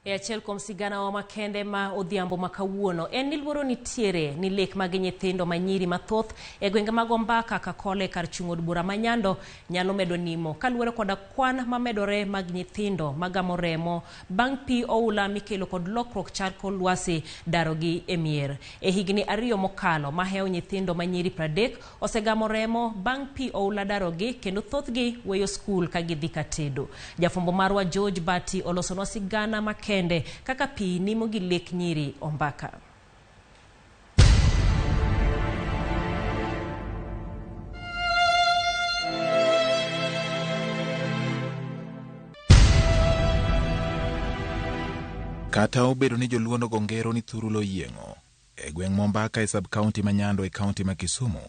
E achiel kuom siganawa makende ma odhiambo ma kawuono en ni luoro nitiere ni lek mag nyithindo manyiri mathoth e gwenge mag Ombaka Kakole kar chung' od bura ma Nyando nyalo medo nimo kaluwore koda kwan mamedore mag nyithindo magamo remo bang' pi oula mikelo kod lokruok chal kor lwasi darogi e mier. E higni 2 mokalo mahewo nyithindo manyiri 30 osegamo remo bang' pi oula darogi kendo thothgi weyo skul ka gidhi ka tedo. Jafwambo marwa George Bati olosonwa sigana makende kaka pi nimo gi lek nyiri Ombaka. Kata obedo ni joluo nogo ngero ni thuru lo yieng'o, e gweng' Mombaka e sub-county ma Nyando e county ma Kisumu,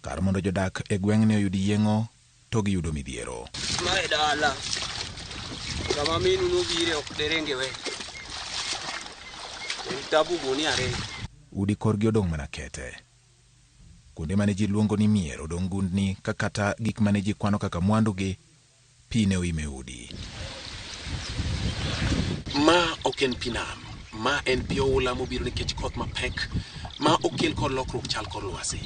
kar mondo jodak e gweng'ni oyud yieng'o to giyudo midhiero. Mae dala, kama minu nobire ok derenge we. En tabu gunia ariyo. Udi korgi odong' mana kete. Kuonde mane ji luongo ni mier odong' gundni ka kata gik mane ji kwano kaka mwandugi pi ne oime udi. Ma ok en pi nam, ma en pi oula mobiro nikech koth mapek ma okel kod lokruok chal kor lwasi.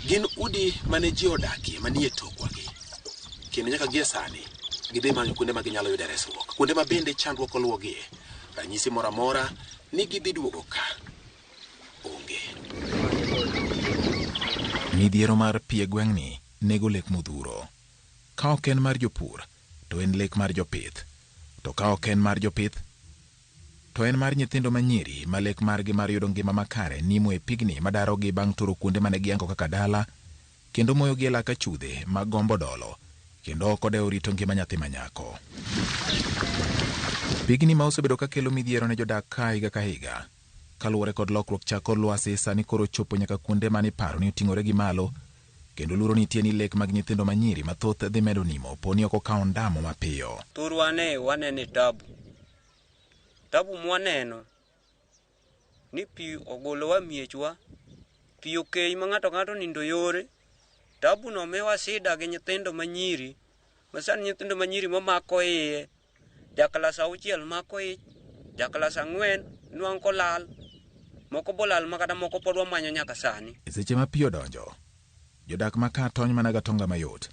Gin udi mane ji odakie manie tokwagi. Kendo nyaka gie sani gidhi manyo kuonde ma ginyalo yude resruok, kuonde ma bende chandruok oluwogie. Ranyisi moro amora ni gidhi duogo ka onge. Midhiero mar pi e gweng'ni nego lek modhuro. Ka ok en mar jopur, to en lek mar jopith. To ka ok en mar jopith, to en mar nyithindo manyiri ma lek margi mar yudo ngima makare nimo e pigni madarogi bang' turo kuonde mane giyango kaka dala, kendo moyogi e lak achudhe mag gombo dolo, kendo ok odewo rito ngima nyathi manyako. Pigni ma osebedo ka kelo midhiero ne jodak ka higa ka higa, kaluwore kod lokruok chak kor lwasi sani koro chopo nyaka kuonde mane iparo ni oting'ore gi malo, kendo luoro nitie ni lek mag nyithindo manyiri mathoth dhi medo nimo po ni ok okawo ndamo mapiyo. Thurwa ne wanene tabu. Tabu mwaneno ni pi ogolowa miechwa, pi okey ma ng'ato ng'ato nindo yore. Tabu no miwa sida gi nyithindo manyiri, ma sani nyithindo manyiri mamako iye, ja klas 6 mako ich, ja klas 4 nwang' kolal, moko bolal ma kata moko pod wamanyo nyaka sani. E seche ma pi odonjo, jodak ma ka tony mana gatonga mayot,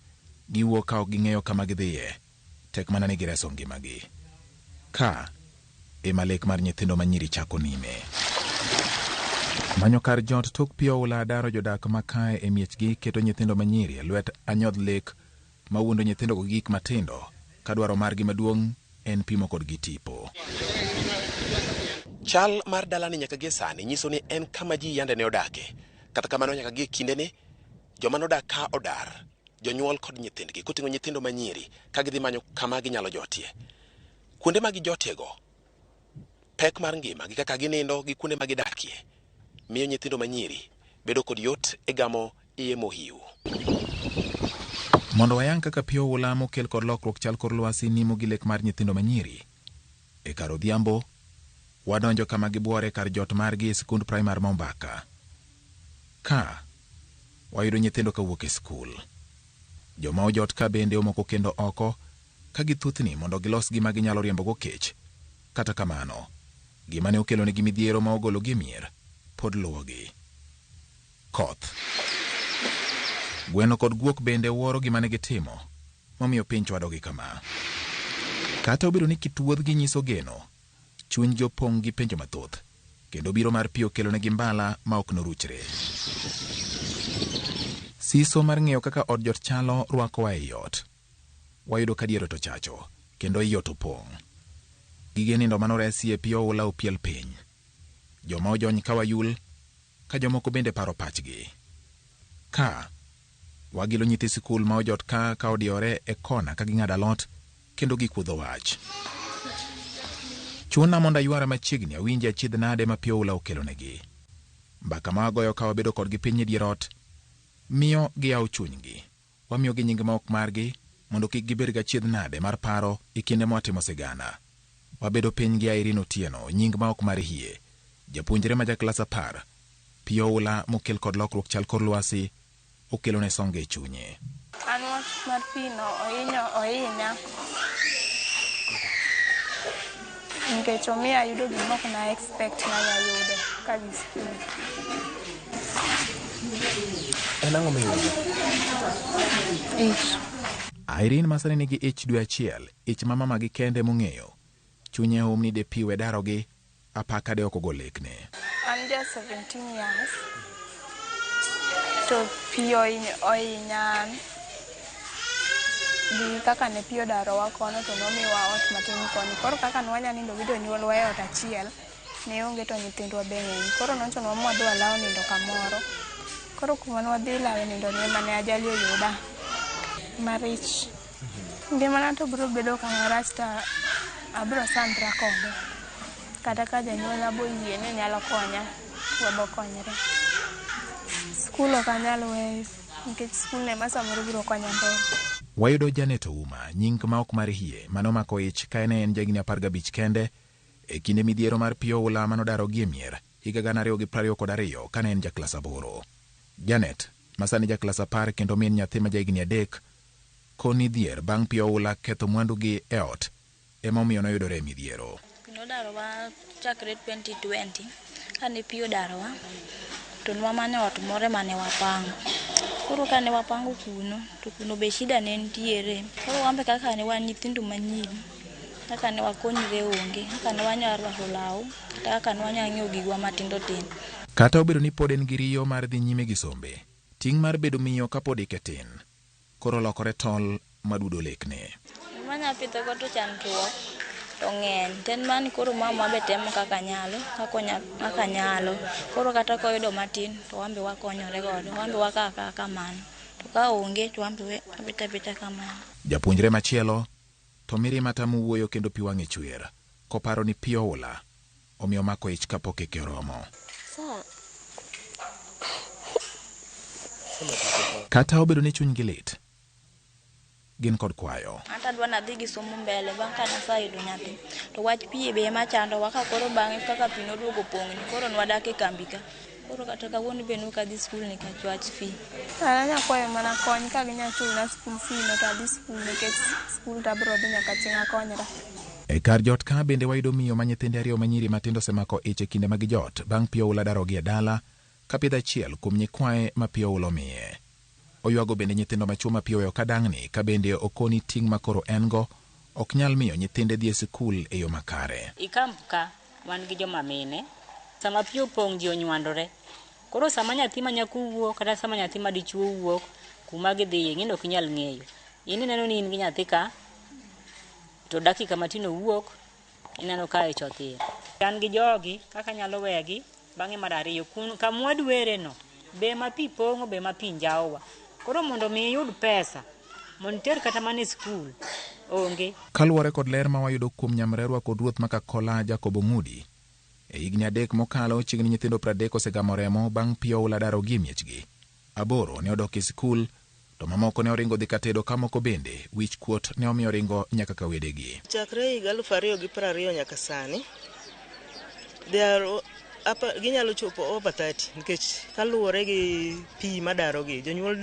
giwuok ka ok ging'eyo kama gidhiye, tek mana ni gireso ngimagi. Ka ema lek mar nyithindo manyiri chako nime. Manyo kar jot tok pi oula daro jodak ma kae e miechgi keto nyithindo manyiri e lwet anyodh lek mawuondo nyithindo gi gik matindo ka dwaro margi maduong' en pimo kodgi tipo. Chal mar dalani nyaka gie sani nyiso ni en kama ji yande ne odake. Kata kamano nyaka gie kindeni, joma nodak ka odar, jonyuol kod nyithindgi, koting'o nyithindo manyiri ka gidhi manyo kama ginyalo jotie. Kuonde ma gijotiego, pek mar ngima gi kaka ginindo gi kuonde ma gidakie, miyo nyithindo manyiri bedo kod yot e gamo iye mohiu. Mondo wayang kaka pi oula mokel kod lokruok chal kor lwasi nimo gi lek mar nyithindo manyiri, e kar odhiambo, wadonjo kama gibuore kar jot margi e sikund primar ma Ombaka. Ka wayudo nyithindo kawuok e skul. Joma ojot ka bende omoko kendo oko ka githuthni mondo gilos gima ginyalo riembogo kech. Kata kamano, gima ne okelonegi midhiero ma ogologi e mier pod luwogi. Koth. Gweno kod guok bende wuoro gima ne gitimo, momiyo piny chwadogi kama. Kata obedo ni kit wuodhgi nyiso geno, chunygi opong' gi penjo mathoth, kendo biro mar pi okelonegi mbala ma ok noruchre. Siso mar ng'eyo kaka od jot chalo rwakowa ei ot. Wayudo ka dier ot ochacho, kendo i ot opong'. Gige nindo manoresi e pi oula opiel piny. Joma ojony ka wayul, ka jomoko bende paro pachgi. Ka wagilo nyithi sikul ma ojot ka ka odiyore e kona ka ging'ado alot kendo gikuodho wach. Chuna mondo aywara machiegni awinje achiedh nade ma pi oula okelonegi. Mbaka ma wagoyo ka wabedo kodgi piny e dier ot miyo giyawo chunygi. Wamiyogi nying ma ok margi mondo kik gibed gachiedh nade mar paro e kinde ma watimo sigana. Wabedo piny gi Irene Otieno, nying ma ok mar hie. Japuonjre ma ja klas 10, pi oula mokel kod lokruok chal kor lwasi okelone songa e chunye. An wach mar pi no ohinyo ohinya. Nikech omiyo ayudo gima ok na expect nanya yudo kadhi skul. En ang'o miyudo? Ich. Irene masani nigi ich dwe achiel, ich ma mamagi kende mong'eyo. Chunye hum ni de pi we darogi, apaka de ok ogo lekne. An ja 17 years. To pi ohinya an. Gi kaka ne pi odarowa kono to nomiwa ot matin koni. Koro kaka ne wanya nindo gi jonyuolwa e ot achiel, ne onge to nyithindwa be ng'eny. Koro nochunwa mwadhi walawo nindo kamoro. Koro kuma ne wadhi lawe nindo ni ema ne ajali oyuda. Marich. Ngimana to biro bedo kama rach to abiro sandra kode. Kata ka janyuolna boyie ni nyalo konya, wabo konyre. Skul ok anyal weyo nikech skul no ema samoro biro konya mbele. Wayudo Janet Ouma, nying ma ok mar hie, manomako ich ka ne en jahigni 15 kende, e kinde midhiero mar pi oula manodarogi e mier higa 2022 kane en jaklas 8. Janet, masani jaklas 10 kendo min nyathi ma jahigni 3, koni dhier bang' pi oula ketho mwandugi e ot, emomiyo noyudore e midhiero. Pi nodarowa chakre 2020, kane pi odarowa, to nwamanyo ot moro mane wapango. Koro kane wapango kuno, to kuno be shida ne nitiere. Koro wan be kaka ne wan nyithindo manyiri, kaka ne wakonyre onge, kaka ne wanyalo rwako law, kata kaka ne wanyalo ng'iewo gigwa matindo tindo. Kata obedo ni pod en gi riyo mar dhi nyime gi sombe, ting' mar bedo miyo kapod ike tin, koro lokore tol madudo lekne. Gima anyalo pidho go to chandruok to ng'eny. To en mana ni koro mama be temo kaka nyalo, kaka nyalo. Koro kata koyudo matin to wan be wakonyore godo, wan be wakawo akawa kamano. To ka onge to wan be wabet abeta kamano. Japuonjre machielo to mirima tamo wuoyo kendo pi wang'e chwer, koparo ni pi oula omiyo omako ich kapok eke oromo. Kata obedo ni chunygi lit, gin kod kwayo. An to adwa nadhi gi somo mbele bang' ka naseyudo nyathi. To wach pi be ema chandowa ka koro bang'e kaka pi noduogo pong'ni koro nwadak e kambi ka. Koro kata kawuono be nok adhi skul nikech wach fee. An anya kwayo mana kony ka ginya chulna skul fee no to adhi skul nikech skul to abiro dhi nyaka chieng' akonyra. E kar jot ka bende wayudo miyo ma nyithinde ariyo manyiri matindo osemako ich e kinde mag jot bang' pi oula darogi e dala ka pidho achiel kuom nyikwaye ma pi oula omiye. Oywago bende nyithindo machwo ma pi oweyo ka dang'ni ka bende okoni ting' ma koro en go ok nyal miyo nyithinde dhi e sikul e yo makare. I kamp ka wan gi joma mine, sama pi opong' ji onywandore. Koro sama nyathi ma nyako wuok kata sama nyathi ma dichuo wuok kuma gidhiye ing'e ni ok inyal ng'eyo. In ineno ni in gi nyathi ka to dakika matin owuok ineno ka ich othir. An gi jogi kaka anyalo wegi bang'e mar ariyo kama wadwere no be ma pi pong'o be ma pi njawowa. Koro mondo mi iyud pesa mondo iter kata mana e skul onge. Kaluwore kod ler ma wayudo kuom nyamrerwa kod ruoth ma Kakola Jacob Ong'udi, e higni 3 mokalo chiegni nyithindo 30 osegamo remo bang' pi oula darogi e miechgi. 8 ne odok e sikul, to mamoko ne oringo dhi katedo ka moko bende wich kuot ne omiyo ringo nyaka ka wedegi. Chakre higa 2020 nyaka sani, ginyalo chopo over 30 nikech kaluwore gi pi madarogi, jonyuol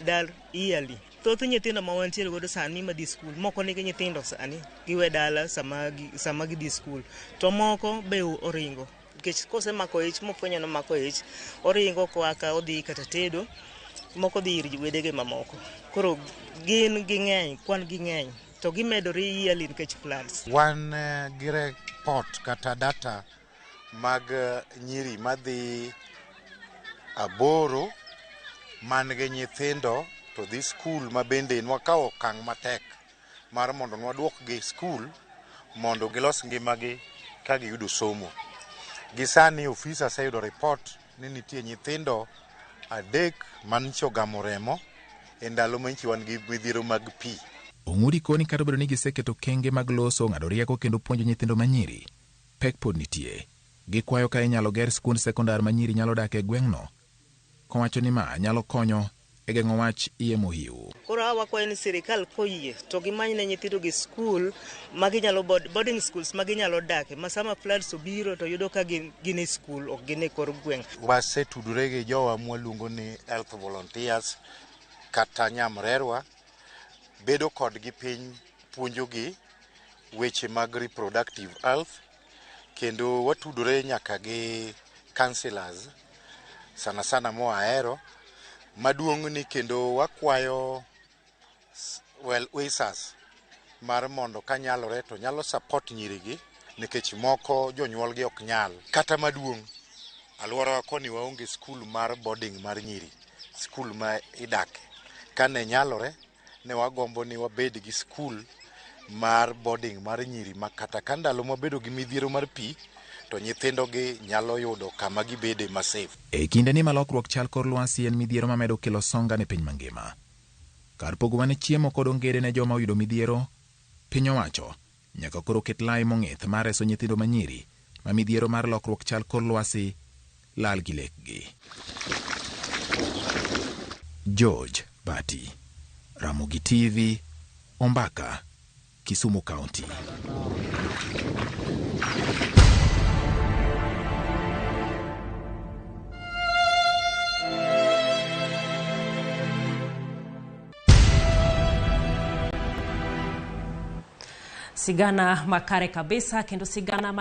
dar yearly. Thoth nyithindo ma wantiere godo sani madhi skul, moko nigi nyithindo sani giwe dala sama gidhi skul, to moko be oringo nikech kosemako ich mofwenyo ni omako ich, oringo koa ka odhi kata tedo, moko dhi ir wedege mamoko. Koro gin ging'eny, kwan ging'eny to gimedore yearly nikech floods. Wan gi report kata data mag nyiri madhi 8 man gi nyithindo to dhi skul ma bende nwakawo okang' matek mar mondo nwaduokgi skul mondo gilos ngimagi ka giyudo somo. Gi sani ofisa oseyudo report ni nitie nyithindo 3 manyicha ogamo remo e ndalo manyicha wan gi midhiero mag pi. Ong'udi koni kata obedo ni giseketo kenge mag loso, ng'ado rieko kendo puonjo nyithindo manyiri, pek pod nitie. Gikwayo ka inyalo ger skund sekondar ma nyiri nyalo dak e gweng'no, kowacho ni ma nyalo konyo e geng'o wach iye mohiu. Koro hawa wakwayo ni sirikal koyie to gimany ne nyithindo gi skul ma ginyalo boarding schools ma ginyalo dake ma sama floods obiro to yudo ka gin e skul ok gin e kor gweng'. Wasetudore gi jowa mwaluongo ni health volunteers kata nyamrerwa, bedo kodgi piny puonjogi weche mag reproductive health Kendo watudore nyaka gi councillors sana sana moa Ahero. Maduong' ni kendo wakwayo well wishers mar mondo kanyalore to nyalo support nyirigi nikech moko jonyuolgi ok nyal. Kata maduong' alworawa koni waonge skul mar boarding mar nyiri, skul ma idake. Kane nyalore ne wagombo ni wabed gi skul mar boarding mar nyiri ma kata ka ndalo mwabedo gi midhiero mar pi to nyithindogi nyalo yudo kama gibede ma safe. E kinde ni ma lokruok chal kor lwasi en midhiero mamedo kelo songa ne piny mangima. Kar pogo mana chiemo kod ongede ne joma oyudo midhiero, piny owacho nyaka koro ket lai mong'ith mar reso nyithindo manyiri ma midhiero mar lokruok chal kor lwasi lal gi lekgi. George Bati, Ramogi TV, Ombaka, Kisumu County. Sigana makare kabisa kendo sigana.